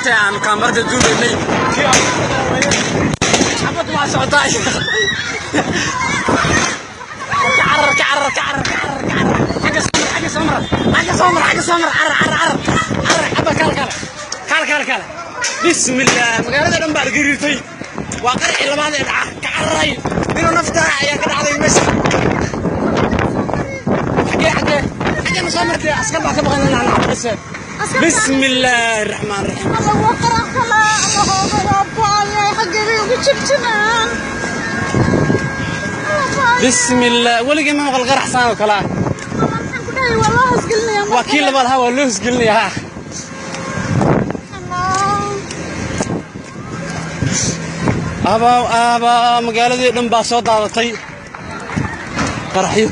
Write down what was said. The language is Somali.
Inta aan kaamarada duubaynay xabad waa socotaa. Ka carar, ka carar, ka carar, ka carar, ka carar. Xagga soo mar, xagga soo mar, xagga soo mar, xagga soo mar. Carar, carar, carar, carar. Xabad, kaale, kaale, kaale, kaale, kaale. Bismillah, magaalada dhan baa gariirtay. Waa qarxii labaad ee dhaca. Ka cararay inuu nafta ayaa ka dhacday meesha. Xagee, xagee, xagee ma soo martay? Askar baa ka baqan inaan nacbise. Bismillaahi raxmaan raxiim. Alla, waa qarax kale. Alla, hooga, baaya, xaggee bay ugu jirjinaan? Bismillah, weligay ma maqal qarax saan oo kale ah. Maxaan ku dhahay, waa loo hoosgelinayaa. Waa kii labaad. Ha, waa loo hosgelinaya. Ha. Allah. Aba aba, magaaladii dhan baa soo daadatay qaraxyo.